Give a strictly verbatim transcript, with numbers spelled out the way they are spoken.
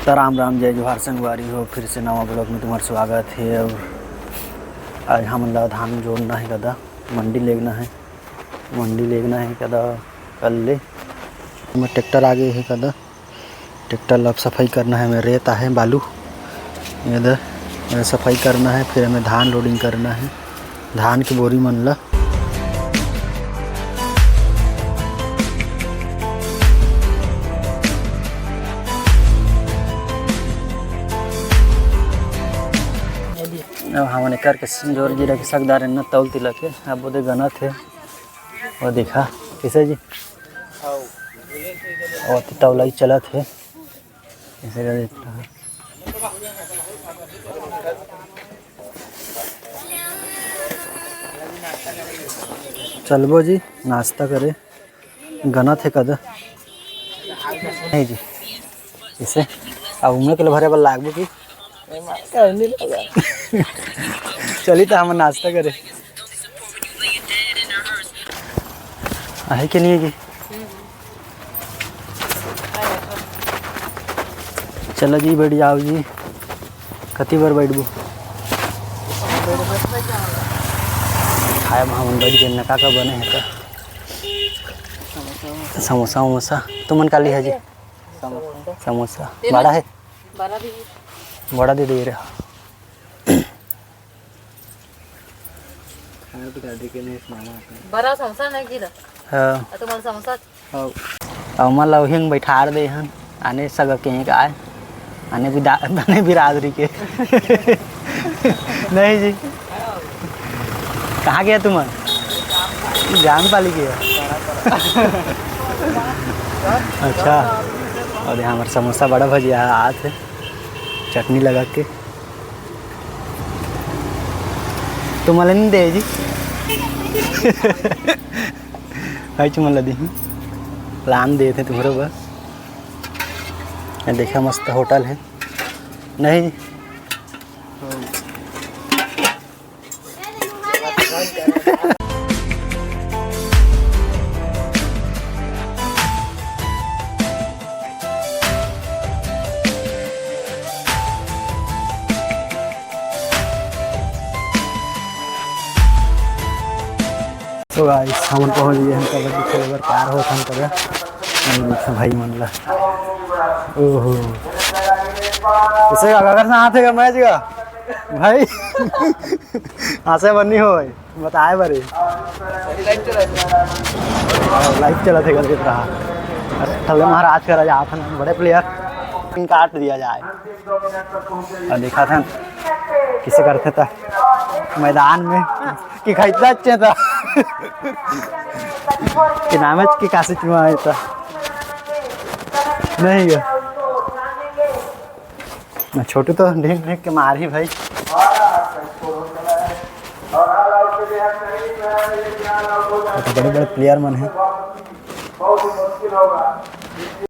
त राम राम, जय जोहार संगवारी हो, फिर से नवा vlog में तुम्हार स्वागत हे। अउ आज हमन ला धान जोड़ना हे कदा, मंडी लेगना हे, मंडी लेगना हे कदा कल ले। एमा ट्रैक्टर आगे हे कदा, ट्रैक्टर ला अब सफाई करना हे, एमे रेत आहे, बालू, ये दे, ये सफाई करना हे, फिर एमे धान loading करना हे, धान के बोरी मन ला। अब हमन एकर के जोर गिरा के सकदार न तौल तिला के, अब ओदे गनत हे। वो देखा, कैसे जी? वो तो तौलाई चलत हे। ऐसे कर देता है। चलबो जी, नाश्ता करे। गनत हे कदा? नहीं जी, इसे अब उमर के लिए भरे बर लागबो की? चली तो हम नाश्ता करे। आहे कि नहीं है कि? चलो जी, बैठ जाओ जी। कति बार बैठबो? खाए में हमन बैठ गए ना, का का बने है तो? समोसा वमोसा। तुमन का लिहा जी? समोसा। समोसा। बड़ा है? बड़ा दे दे। बड़ा दे दे रहा। खाना तो कर दे के नहीं, मामा अपने। बड़ा समोसा नहीं गिरा। हाँ। आ, तुम्हारा समोसा। हाँ। अउ मन ला उही में बैठार दे हन, आने सगा के एक आए, आने बिदा-, आने बिरादरी के। नहीं जी, कहाँ गया तुमन? जाम पाली गया। अच्छा, और यहाँ हमारे समोसा बड़ा भजिया हाथ है, चटनी लगा के। तुमन ला नहीं दे जी। भाई तुमन ला दीही। लान दे थे तुम्हारे बर। ये देखा मस्त होटल है। नहीं। तो गाइस, हमन पहुंच गए हैं कबड्डी खेले बर, तैयार होत हन कबड्डी। अरे देखो भाई मन ला। ओहो। इसे अगर से हाथ है मैच का? भाई। हासे बनी हो भाई। बताए बर। लाइव चलत है करके रहा। अरे, थल्ले महाराज करा जात हन, बड़े प्लेयर। काट दिया जाए। अउ देखा था किसे करथे त मैदान में कि खैता अच्छे था कि नाम है कि काशी चुआ है था नहीं गया। ना छोटू तो ढीक ढीक के मार ही भाई। तो बड़े बड़े प्लेयर मन है।